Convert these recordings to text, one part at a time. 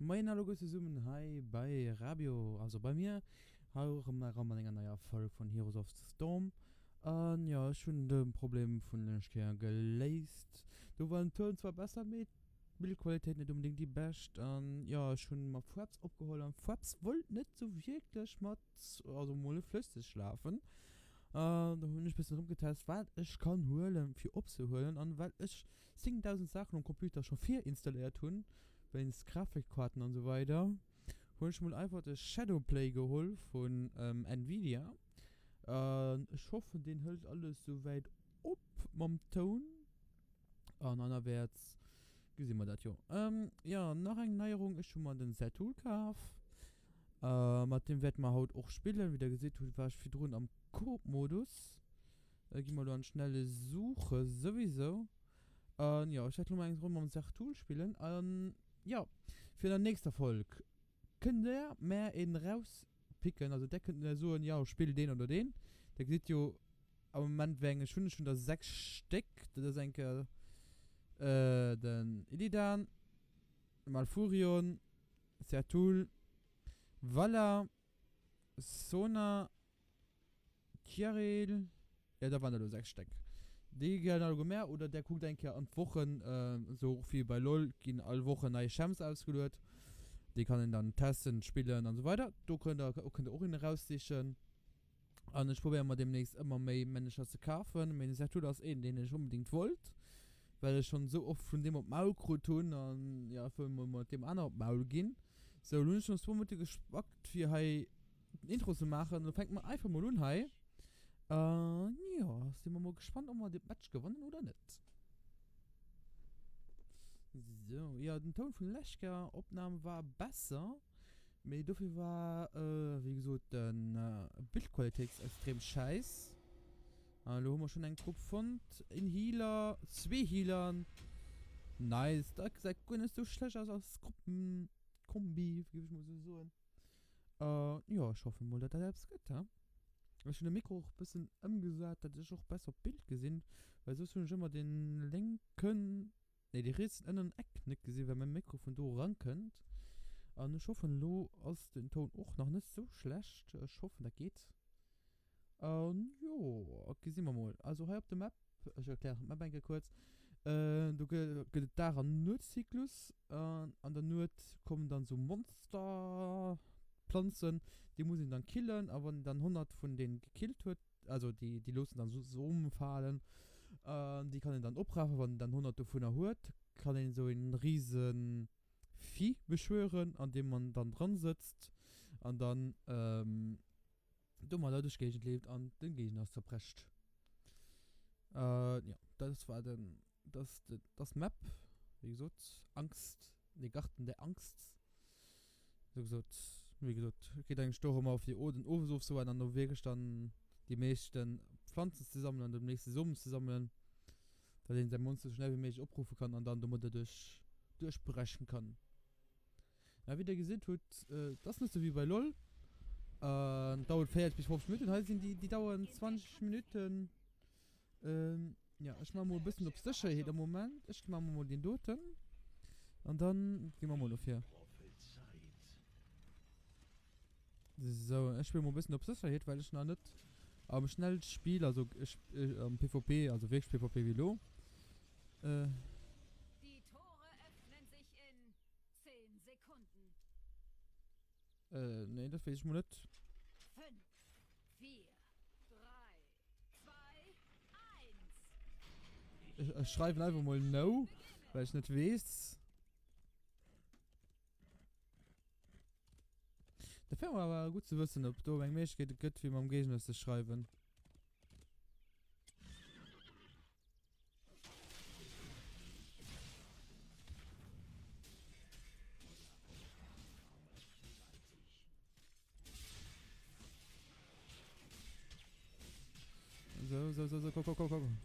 Moien alleguer zesummen hei bei Rabio, also bei mir, hei erëm nach mat enger neier Folg vun Heroes of the Storm. An jo, ech hunn de Problem vun lech Kéier geléist. Do war den Toun zwar besser, mee d'Bildqualitéit net unbedingt déi bescht. An jo, ech hunn mat Fraps opgeholl an Fraps wollt net sou wierklech mat, also mol net flësseg lafen. An do hunn ech bëssen erëmgetest wat ech kann huelen fir opzehuelen an well ech 10.000 Saachen um Computer scho virinstalléiert hunn, wéinst Grafikkarten an esou weider, hunn ech mol einfach de Shadowplay geholl vun Nvidia. An ech hoffen deen hëlt alles souwäit op mam Toun an anerwäerts gesi mer dat jo. Jo, nach eng Neierung, ech hu mer den Zetool kaf, mat deem wäerte mer haut och spillen. Wéi der gesitt hutt, war ech virdrun am Coop-Modus. Da gi mer elo an d'schnelle Suche souwisou. An jo, ech wäert elo mol eng Ronn mam Zertool spillen. An jo, fir an der nächster Folg kënnt der mär een rauspicken. Also der kënnt mär soen, jo spill deen oder deen. Der gesitt jo am Moment wéi eng ech hunn. Ech hunn der 6 Stéck. Dat ass eng Kéier den Illidan, Malfurion, Zertool, Valla, Sona. Tierel, Jo, da waren der elo 6 Steck. Déi ginn alleguer mär oder där kuckt eng Kéier an d'Wochen, esou och wéi bei LoL ginn all Wochen nei Champs ausgeluet. Déi kann een dann testen, spillen an esou weider. Do kënnt der kënnt der och een eraussichen. An ech probéiere mer deemnächst ëmmer méi Männecher ze kafen. Mee den Zertul ass een, deen ech onbedéngt wollt, well ech schonn esou oft vun deem op d'Maul krut hunn. An jo, ech wëll mol mat deem aner op d'Maul ginn. Sou, elo hunn ech schonn zwou Minutte gespackt fir hei den Intro ze maachen. Lo fänke mer einfach mol un hei. An jo, si mer mol gespannt, ob mer de Match gewannen oder net. So, jo, den Toun vun leschter Opnam war besser, mee dofir war, wéi gesot, den Bildqualitéit extrem schäiss. An elo hu mer schonn eng Trupp fonnt. Een Healer, zwee Healern. Nice, dat gesäit guer net sou schlecht aus als Gruppenkombi, géif ech mol sou soen. Äh, jo, ech hoffen mol, dat dat eppes gëtt, he? Ech hunn de Mikro och bëssen ëmgesat, dat ech och besser op d'Bild gesinn, well soss hunn ech ëmmer dee lénken, nee, dee rietsen ënneren Eck net gesinn, well mäi Mikro vun do erankënnt. An ech hoffen, elo ass den Toun och nach net sou schlecht. Ech hoffen, dat geet. An jo, gesi mer mol. Also hei op der Map, ech erklären d'Map eng Kéier kuerz, do gëtt et Dag an Nuetszyklus. An an der Nuet kommen dann esou Monsterplanzen, déi muss een dann killen. A wann een dann 100 vun deenen gekillt huet, also déi déi loossen dann esou Somen falen, an déi kann een dann oprafen. Wann een dann 100 dovunner huet, kann een esou een rise Vieh beschwören, an deem man dann dran sëtzt an dann domadder duerch d'Géigend leeft an den Géigner zerprescht. Äh, ja, das war den, das, das Map, wéi gesot, Angst, nee, Garten der Angst. Sou gesot, wéi gesot, geet eigentlich dorëm auf die den Owes ofzuwarten an do wierklech dann déi meeschten Pflanzen ze sammelen an dem nächste Somen ze sammelen, dat een säi Monster sou schnell wéi méiglech oprufe kann an dann domadder duerch duerchbrechen kann. Ja, wéi der gesitt hutt, et ass net sou wéi bei LoL. Äh, dauert 40 bis 50 Minutten. Hei sinn déi, déi dauern 20 Minutten. Ähm, ja, ech maache mol e bëssen op Sécherheet am Moment. Ech maache mol deen doten. An dann gi mer mol dofir. Sou, ech spille mol e bëssen op Sécherheet, well ech nach net am Schnellspiel, also ech, am PvP, also wierklech PvP wéi elo. Äh. Die Tore öffnen sich in 10 Sekunden. Äh, nee, dat weess ech mol net. 5, 4, 3, 2, 1. Ech, ech schreiwen einfach mol no, well ech net weess. Dat wär awer gutt ze wëssen, ob do eng Méiglechkeet gëtt, fir mam Géigner ze schreiwen. So, so, so, so, komm, komm, komm, komm.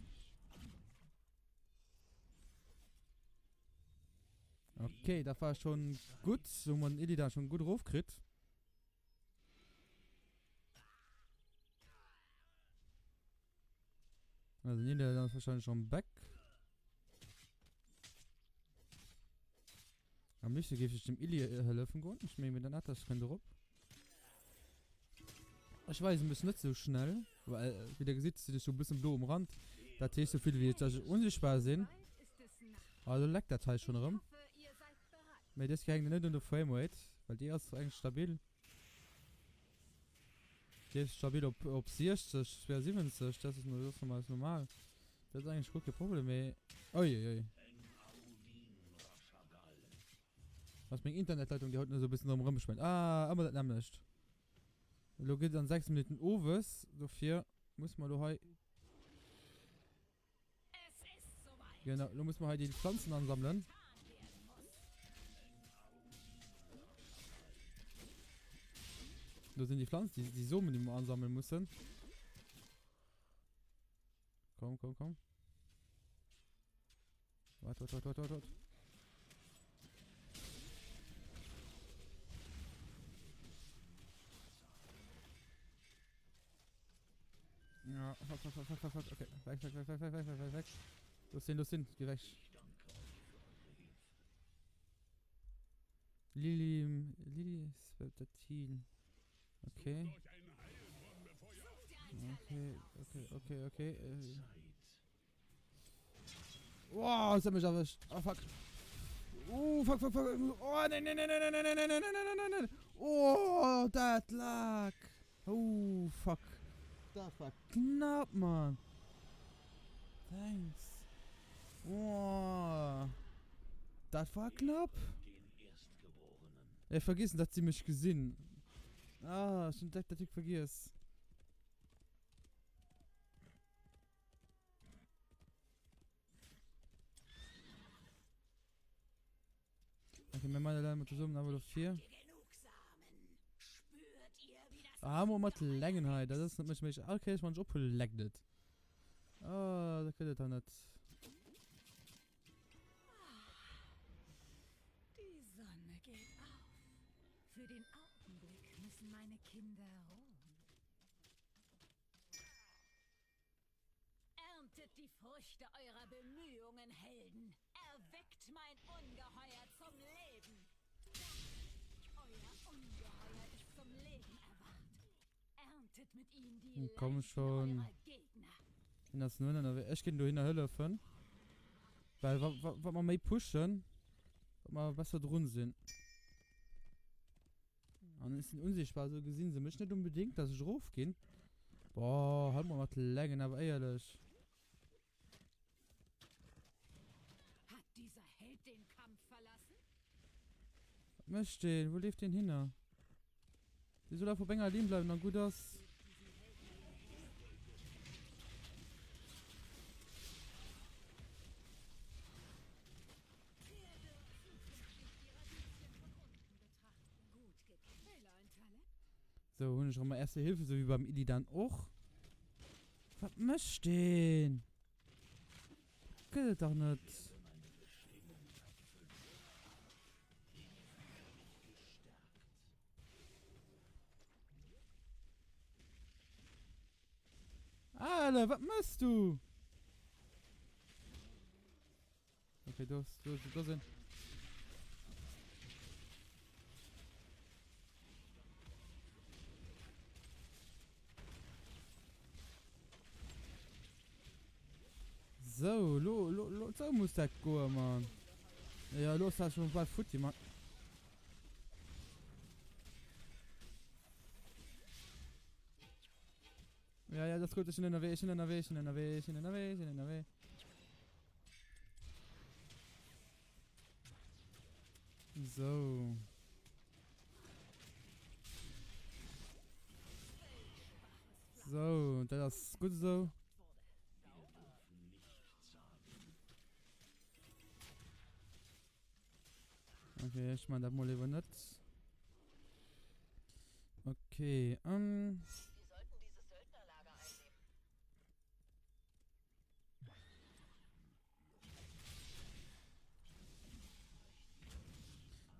Okay, dat war schon gutt. So hu mer den Illidan schon gutt erofkritt. Also den Illidan ass wahrscheinlich schon back. Am liefste géif ech dem Illy hëllefen goen. Ech mengen, den Atas kënnt erop. Ech weise mech net sou schnell, well wéi der gesitt sinn ech sou e bëssen blo um Rand. Dat heescht sou vill wéi dass ech onsichtbar sinn. Ah lo leckt dat hei schonn erëm. Mee dës Kéier hänkt et net un der Framerate, well déi ass eigentlech stabil. Déi ass stabil op op 60, 72, dat ass dat ass normal normal. Dat ass eigentlech guer kee Problem, mee uiuiui. Ass meng Internetleitung déi haut net esou e bëssen drëm erëmspréngt. Ah, ëmmer dat nämmlecht. Elo gëtt et an 6 Minutten owes, dofir musse mer elo hei. Genau, elo musse mer hei déi Planzen ansammelen. Do sinn déi Pflanzen, déi, déi Somen, déi mer ansammelen mussen. Komm, komm, komm. Wart, wart, wart, wart, wart, wart. Ja, fuck, fuck, fuck, fuck, fuck, fuck. Okay, weg, weg, weg, weg, weg, weg, weg, weg, weg. Los hin, los hin, geh weg. Lili, Lili, Spectatil. Okay. Okay, okay, okay, okay. Äh. Oh, es hat mich erwischt. Oh, fuck. Oh, fuck, fuck, fuck. Oh, nee, nee, nee, nee, nee, nee, nee, nee, nee, nee, nee, nee. Oh, dat lag. Oh, fuck. Dat war knapp, Mann. Thanks. Oh. Dat war knapp. Ech vergessen, dass sie mich gesinn. Ah, ech hunn direkt dat vergiess. Okay, mir machen allein mat zesummen awer dofir. Ah, mo mat Längen hei, dat ass net méi méi. Okay, ech wann ech ophuelen, leckt et. Ah, dat gëtt et dann net. Die Sonne geht auf. Für den Augenblick müssen meine Kinder ruhen. Erntet die Früchte eurer Bemühungen, Helden. Erweckt mein Ungeheuer zum Leben. Euer Ungeheuer ist zum Leben erwacht. Erntet mit ihm die Hm, komm Leichen schon. eurer Gegner. Hien ass nur ënnerwee. Ech ginn dohinner hëllefen. Well wa, wa, wa mer méi pushen, wat mer besser drun sinn. An ech sinn unsichtbar, also gesinn se mech net unbedingt, dass ech erof ginn. Boah, halt mol mat Längen, awer éierlech. Hat dieser Held den Kampf verlassen? Wat mécht deen? Wou leeft deen hinner? Dee soll einfach op enger Linn bleiwen an gutt ass. Sou, hunn ech erëm mei erste Hilfe, sou wéi beim Illidan och. Wat mécht deen? Gëtt et dach net. Alter, wat mëss du? Okay, do, do, do sinn. So, lo, lo, lo, so muss dat goen, Mann. Ja, lo ass dat schon bal futti, Mann. Ja, ja, dat ass gutt. Ech sinn ënnerwee, ech sinn ënnerwee, ech sinn ënnerwee, ech sinn ënnerwee, ech sinn ënnerwee. So. So, dat ass gutt esou. Okay, ech man dat mol liewer net. Okay, ähm.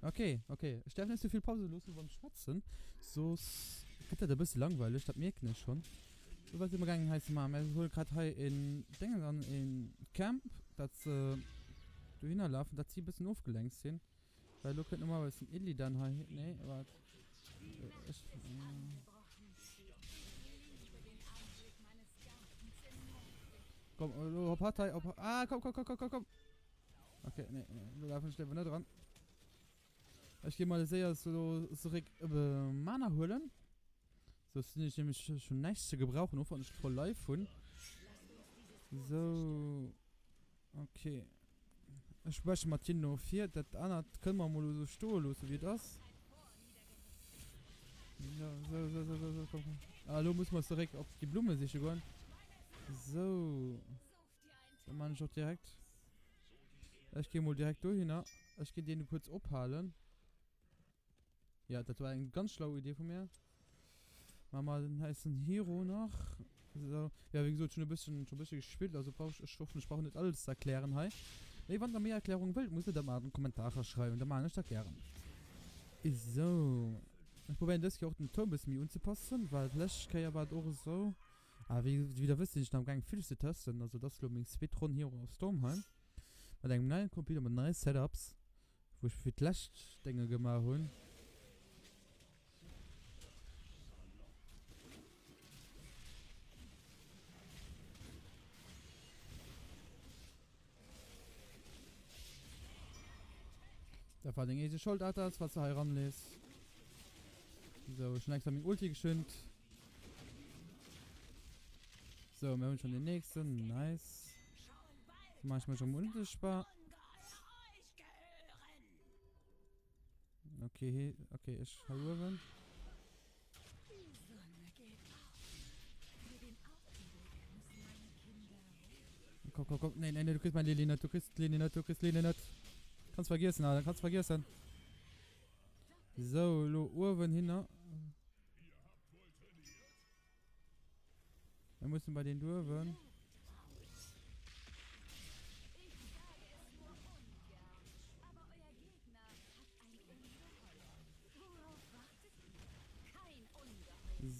Okay, okay. Ech därf net zu vill Pause loossen beim Schwätzen, soss gëtt dat e bësse langweileg, dat mierken ech schonn. So, wat si mer gaangen hei ze maachen? Mir huele grad hei en Déngens an, en Camp, dat se dohinner lafen, dat si e bëssen ofgelenkt sinn. Well elo kënnt normalerweis den Illidan hei hin. Nee, waart. Ech. Komm, elo op hatt hei, op. Ah, komm, komm, komm, komm, komm, komm. Okay, nee, nee, elo lafen ech léiwer net eran. Ech gi mol séier elo zeréck Mana huelen. Soss sinn ech nämlech schonn näischt ze gebrauchen, och wann ech voll Life hunn. Sou, okay. Ech spreche mat hinnen no vir. Dat anert kënne mer emol esou stoe loosse wéi et ass. Sou, sou, sou, sou, sou, komm, komm. Ah, elo musse mer zeréck op déi Blumme siche goen. Sou, dat maan ech och direkt. Ech gi mol direkt dohinner. Ech ginn deen kuerz ophalen. Ja, dat war eng ganz schlau Idee vu mir. Machen wir den heißen Hero nach. So. Ja, wie gesagt, schon ein bisschen, schon ein bisschen gespielt, also brauch ich, ich hoffe, ich brauche nicht alles zu erklären hei. Nee, wann ihr mehr Erklärungen wollt, müsst ihr das mal in den Kommentare schreiben, dann mache ich das gern. So. Ich probiere das hier auch den Ton ein bisschen mehr anzupassen, weil letzte Kéier war es auch so. Ah, wie, wie der wisst, bin ich am Gang viel zu testen, also das ist meng zweet Ronn Hero of Storm hei. Mit engem neuen Computer, mit neuen Setups. Wou ech fir d'lescht Dénge gemaach hunn. Dat war deng eege Schold, Atlas, wat s de hei eranlees. Sou, ech hunn extra meng Ulti geschünt. Sou, mir hunn schonn den nächsten. Nice. Sou, mach ech mech erëm unsichtbar. Okay, okay, ech hei uewen. Komm, komm, komm. Nee, nee, nee, du kriegst mein Lili net, du kriegst Lili net, du kriegst Lili net. Kannst vergessen, Alter, kannst vergessen. So, lo uewen hinner. Wir müssen bei den Duwen.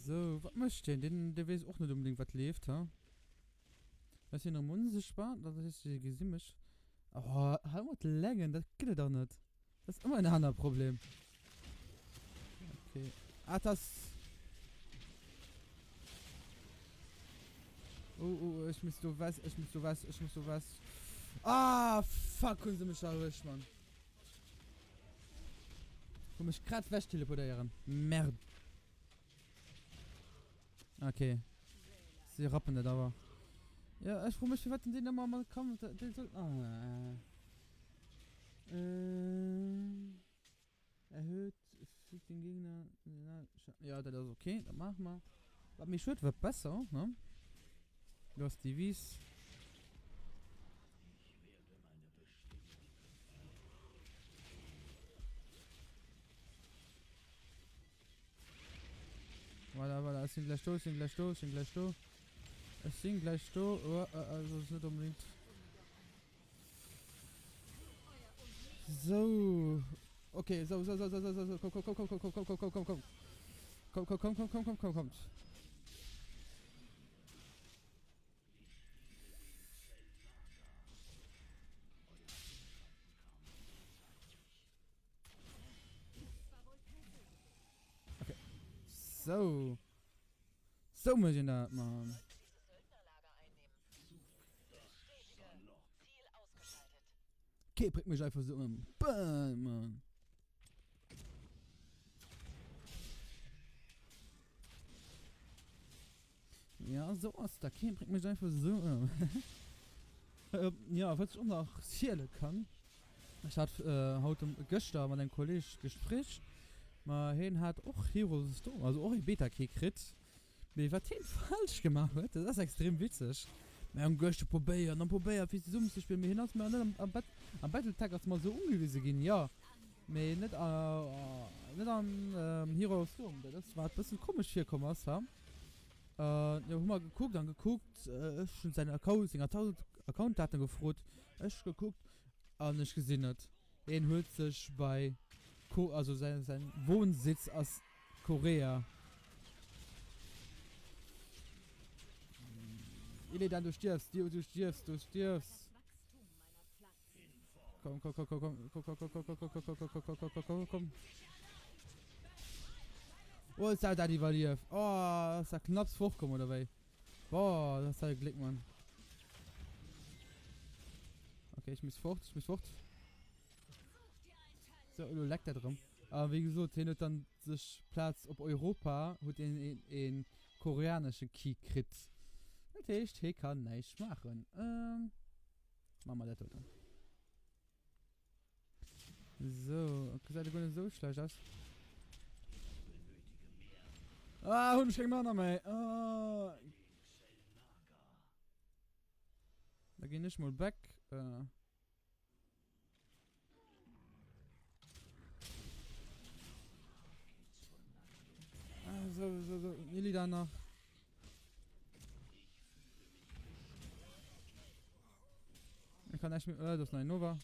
So, was möchte den? Den, der weiß auch nicht unbedingt, was lebt, ha? Das ist hier noch unsichtbar. Das ist hier gesehen mich. Oh, hör mal längen, das geht doch nicht. Das ist immer ein anderer Problem. Okay. Ah, das. Oh, oh, ich muss du was, ich muss du was, ich muss du was. Ah, fuck, hun se mech erwischt, Mann. Wo mech grad weg teleportéieren. Merde. Okay. Sie rappen dat awer. Ja, ech froe mech, firwat den deen ëmmer mat Kampf, deen soll, ah. Äh, erhöht, fügt den Gegner, ja, dat ass okay, dat maache mer. Wat méi schued, wat besser, ne? Du hast die Wies. Voilà, voilà, ech sinn gläich do, ech sinn gläich do, ech sinn gläich do. Ech sinn gläich do. Oh, äh, also ist net unbedingt. So. Okay, so, so, so, so, so, so, so, komm, komm, komm, komm, komm, komm, komm, komm, komm, komm. Komm, komm, komm, komm, komm, komm, komm, kommt. Okay. So. So muss ich das machen. Okay, bringt mich einfach so um. Bam, Mann. Ja, so ass dat. Keen bréngt mech einfach esou ëm. Ja, wat ech och nach ziele kann, ech hat haut um, gëschter mat engem Kolleg Gespréich, ma hien hat och Heroes of the Storm, also och ee Beta-Key kritt, mee wat hien falsch gemaach huet, dat ass extrem witzeg, mir hunn gëschter probéiert an probéiert fir zesummen ze spillen, mee hien ass mer net am, am Bat-, am Battletech ass mer esou ugewise ginn, jo, mee net a, net an Heroes of the Storm, dat ass wat bëssen komesch virkomm ass, ha. Jo hu mer gekuckt an gekuckt, ech hunn säin Account, seng Accountdaten gefrot, ech gekuckt an ech gesinn net, hien huet sech bei Ko, also säin säin Wohnsitz ass Korea. Illidan du stierfs, du du stierfs, du stierfs. Komm, komm, komm, komm, komm, komm, komm, komm, komm, komm, komm, komm, komm, komm, komm, komm, komm, komm. Oh, ist dat iwwerlieft. Oh, ass dat knapps fortkomm, oder wéi? Boah, dat ass dat e Gléck, Mann. Okay, ech muss fort, ech muss fort. So, elo leckt dat erëm. A wéi gesot, hien huet dann sech Plaz op Europa, huet hien een, een koreanesche Key kritt. Dat heescht, hie kann näischt maachen. Ähm, maache mer dat do dann. So, gesäit guer net esou schlecht aus. Ah, hunn ech keng Mana méi. Ah. Da ginn ech mol back. Äh. Ah, so, so, so. Illidan nach. Ich kann echt mit. Äh, das ist noch Nova.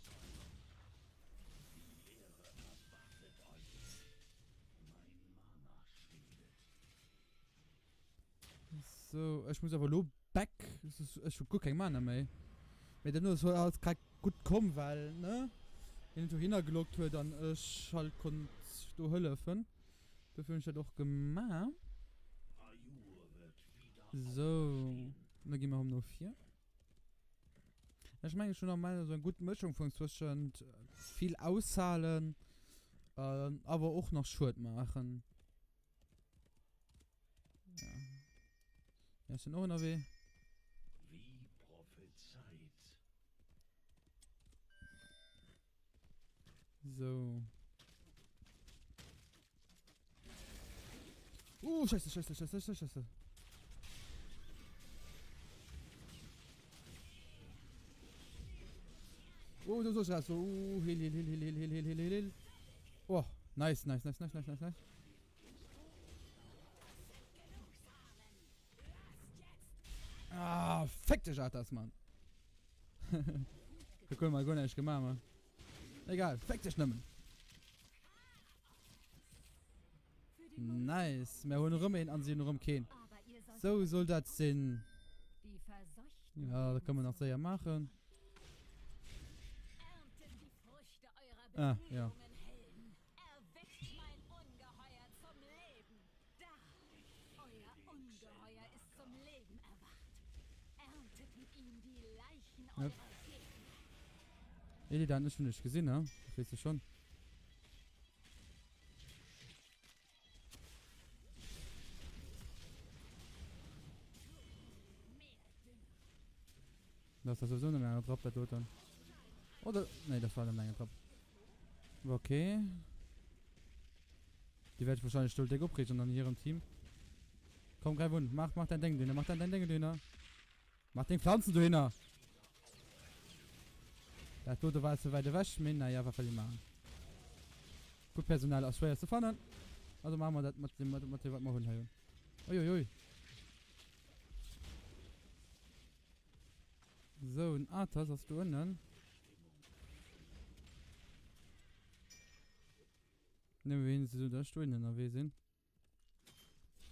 So, ich muss aber lo back. Ich hab guer keng Mana méi. Mee dat ass halt grad gutt komm, well, ne, hien dohinner gelockt huet an ech halt konnt do hëllefen. Dofir hunn ech dat och gemaach. Sou, da gi mer erëm no vir. Ech mengen ech hunn am Moment esou eng gutt Mëschung fonnt zwëschent vill aushalen awer och nach Schued maachen. Ja. Ja, ech sinn och ënnerwee. Wie prophezeit. So. Uh, scheiße, scheiße, scheiße, scheiße, scheiße. Oh, du sollst raus. Oh, heal, heal, heal, heal, heal, heal, heal, heal, heal. Oh, nice, nice, nice, nice, nice, nice, nice. Ah, fick dech, Arthas, Mann. Da kuer mer guer näischt gemaach, Mann. Egal, fick dech nëmmen. Nice, mir hunn erëm een an si hunn erëm keen. Sou soll dat sinn. Ja, dat kann man nach séier maachen. Ah, ja. Yep. Illidan, ech hunn dech gesinn, ne? Dat weess de schonn. Dat ass sowieso nëmmen eng Attrapp, dat doten. Oder, nee, dat war nëmmen eng Attrapp. Okay. Déi wäert wahrscheinlech do déck opreegen an hirem Team. Komm, greif un. Mach, mach dein Ding dohinner. Mach dein, dein Ding dohinner. Mach deng Pflanzen dohinner. Dat dote war ze wäit ewech, mee naja, wat wëll ee maachen. Gutt Personal ass schwéier ze fannen. Also maache mer dat mat dem, mat dem wat mer hunn hei hunn. Uiuiui. Sou, den Arthas ass do ënnen. Nëmme wéi se do do ënnen ënnerwee sinn.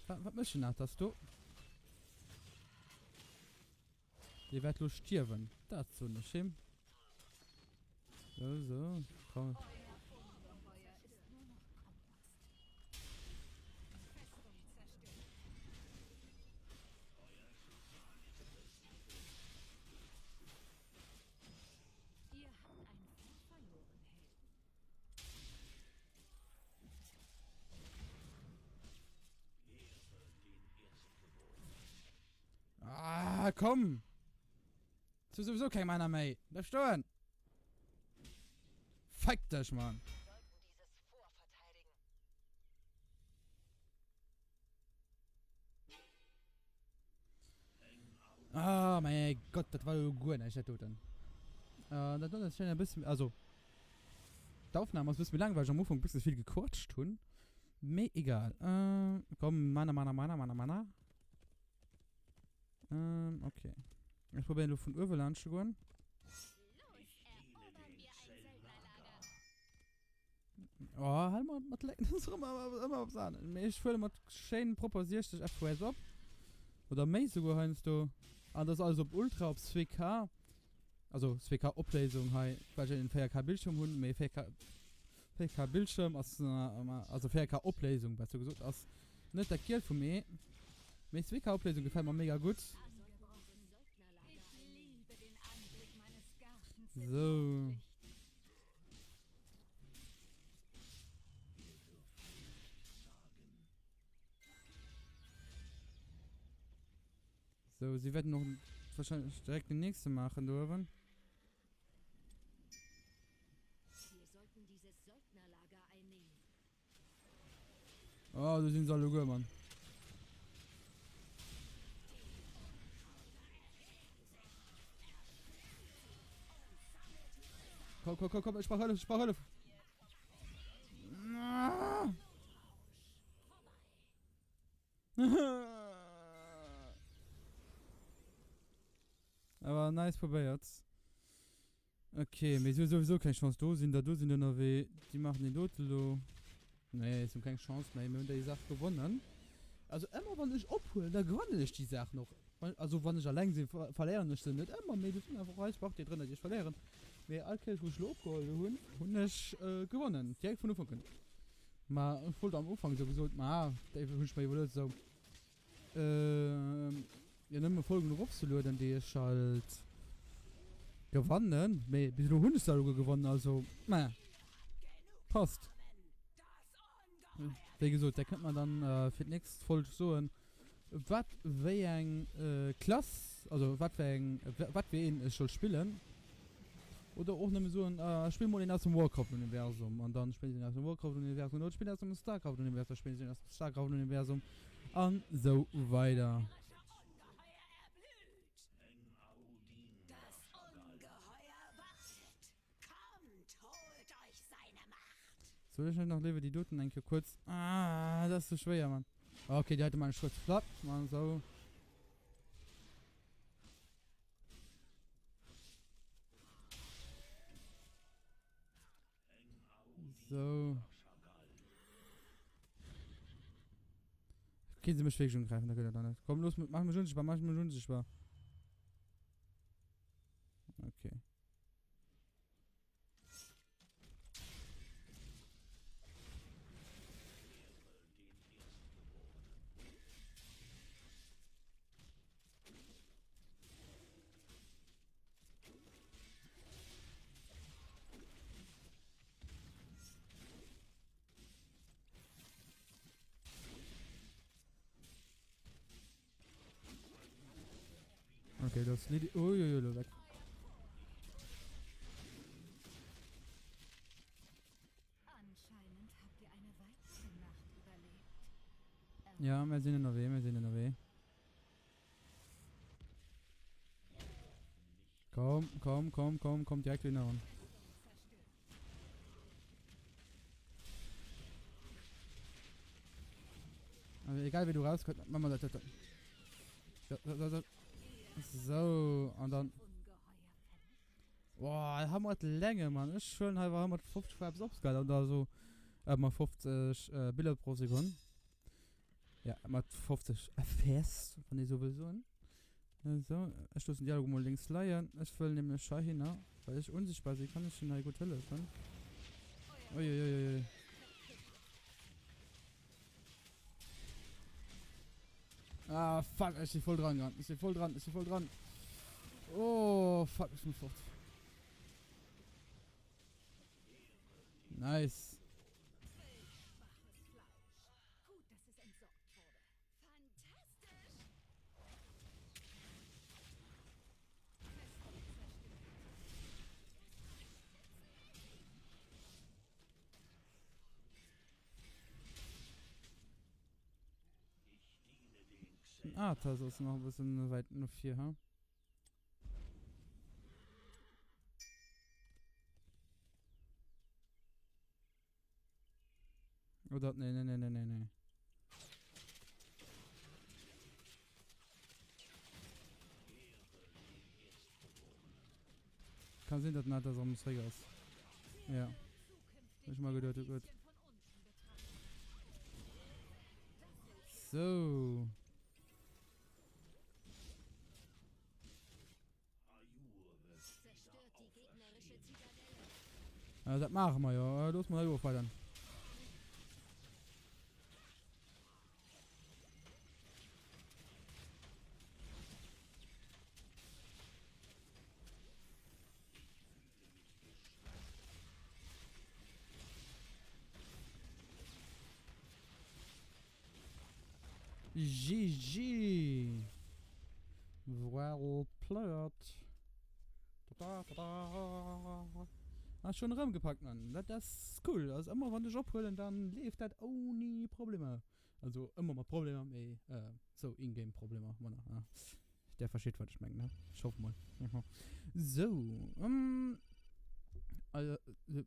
Wat, wat mécht den Arthas do? Dee wäert lo stierwen. Dat soen ech him. Sou, sou. Komm. Ah, komm! Jetzt hu sowieso keng Mana méi. Bleif stoen! Feck dech, Mann! Ah, mein Gott, dat war jo guer näischt, dat doten. Äh, dat doten ass schon e bëssen, also, d'Aufnahme ass e bësse méi laang, well ech am Ufank e bësse vill gequatscht hunn. Mee egal. Äh, komm, Mana, Mana, Mana, Mana, Mana. Ähm, okay. Ech probéieren elo vun uewe laanscht ze goen. Oh, hal mal mat Lecken, das ist immer, immer was anderes. Mee ech fuere mat schéin propper 60 FPS op. Oder méi souguer heiansdo. An das alles op Ultra, op 2K. Also 2K Opléisung hei, well ech en 4K Bildschirm hunn, mee 4K 4K Bildschirm ass also 4K Opléisung besser gesot ass net dat Gielt vum Ee, mee 2K Opléisung gefält mer mega gutt. Sou. So, sie werden noch wahrscheinlich direkt den nächsten machen do uewen. Wir sollten dieses Söldnerlager einnehmen. Oh, do sinn se alleguer, Mann. Komm, komm, komm, komm, ech brauch Hëllef, ech brauch Hëllef. Ah! Awer nice probéiert. Okay, mee si hu souwisou keng Chance. Do sinn der, do sinn der ënnerwee. Déi maachen deen dote lo. Nee, si hunn keng Chance méi. Mir hunn déi Saach gewonnen. Also ëmmer wann ech ophuelen, da gewannen ech déi Saach och. Also wann ech alleng sinn, verléieren ech se net ëmmer, mee do sinn einfach och eis Partie drënner, déi ech verléieren. Mee all Kéiers wou ech lo opgeholl hunn, hunn ech gewonnen. Direkt vun Ufank un. Ma ech wollt am Ufank sou gesot, ma déi hunn ech mer iwwerluet sou jo nëmme Folgen eropzelueden déi ech halt gewannen, mee bis elo hunn ech se alleguer gewonnen, also naja passt. Wéi gesot, där kënnt mer dann fir d'nächst Folg soen wat wéi eng Klass, also wat fir eng, wat fir een ech soll spillen. Oder och nëmme soen, spill mol een aus dem Warcraft-Universum an dann spillen ech een aus dem Warcraft-Universum oder spill aus dem Starcraft-Universum, da spillen ech een aus dem Starcraft-Universum an sou weider. Soll ech net nach léiwer déi doten eng Kéier kuerz, ah dat ass sou schwéier Mann. Okay déi heite man ech kuerz platt, man sou. So. Können sie mich wirklich angreifen, da geht das nicht. Komm, los, mach mich unsichtbar, mach mich unsichtbar. Okay. Okay, das Lidi. Uiuiui, weg. Anscheinend habt ihr eine weitere Nacht überlebt. Ja, wir sind ënnerwee, wir sind ënnerwee. Komm, komm, komm, komm, komm direkt wieder an. Also egal wie du rauskommst, mach mal das, das, das. So, so, so. So, und dann. Boah, da haben wir Länge, Mann. Ich schwöre, hei war 150 Frames upscale oder so. Äh, mal 50 äh, Bilder pro Sekunde. Ja, mat 50 FPS, wann ee sou wëll soen. Sou, ech loossen déi alleguer mol lénks leien. Ech wëll nämlech heihinner, well ech unsichtbar sinn, kann ech hinnen hei gutt hëllefen. Uiuiuiui. Ah, fuck, ech si voll dran gerannt. Ech si voll dran, ech si voll dran. Oh, fuck, ech muss fort. Nice. Gut, dass es entsorgt wurde. Fantastisch! Ah, das ist noch ein bisschen weit no vir, ha? Oder, nee, nee, nee, nee, nee, nee. Kann sinn, dass den Atlas erëm zréck ass. Ja. Hab ich mal gedacht, gut. So. Äh, dat maache mer jo. Äh, loosse mer dat ofweidern. GG! Well played! Ta ta ta! Ass schon erëm gepackt man. Dat ass cool. Also ëmmer wann ech ophuelen, dann leeft dat ouni Problemer. Also ëmmer mat Problemer, mee äh, sou in-game Problemer manner. Ja. Der versteet wat ech mengen, ne? Ech hoffe mol. Sou, ähm, also,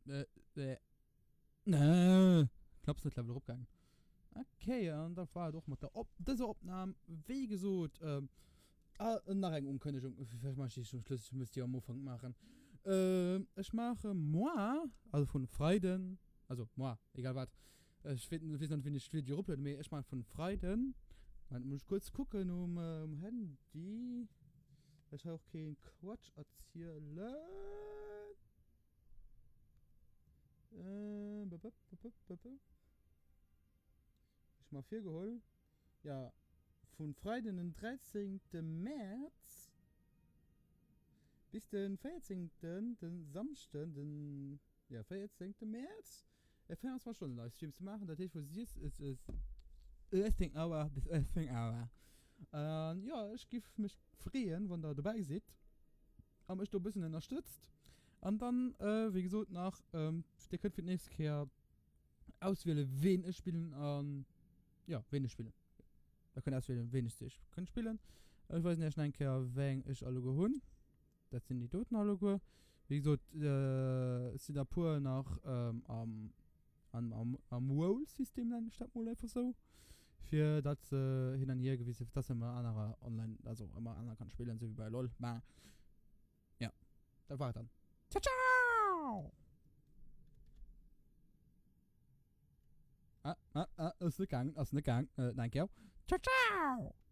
äh, äh, Nee, knapps net Level eropgaangen. Okay, an dat war et och mat der Op dëser Opnam. Wéi gesot, ähm, ah, nach eng Unkënnegung, vläicht maache ech déi zum Schluss, ech muss déi am Ufank maachen. Ähm, ech maache moar, also vun Freiden, also moar, egal wat, ech weess weess nach net wéini ech d'Video eroplueden, mee ech maache vun Freiden, Moment, muss ech kuerz kucken um, um Handy, well ech hei och kee Quatsch erzielen. Ech mer virgeholl, jo, vun Freiden den 13 Mäerz bis den 14, den Samschden den, jo, 14 Mäerz e 24 Stonnen Livestream ze maachen, dat heescht vu 16 Auer bis 18 Auer. An jo, ech giff mech freeën, wann der dobäi sidd. A mech do e bëssen ënnerstëtzt. An dann, wéi gesot, nach, dir kënnt fir d'nächst Kéier auswielen, ween ech spillen an, jo, ween ech spillen. Der kënnt auswielen, ween ech zu iech kënnt spillen. Ech weisen iech nach eng Kéier, wéi eng ech alleguer hunn. Dat sinn déi doten alleguer. Wéi gesot, et sinn der puer nach am Am am Roll-System nennen ech dat mol einfach sou, fir dat se hin an hier gewisse, dass se ëmmer anerer online, also ëmmer aner kann spillen, sou wéi bei LoL. Mä ja, dat war et dann. Ciao ciao! Ah, ah, ah, ass net gaangen, ass net gaangen. Äh, nach eng Kéier. Ciao ciao!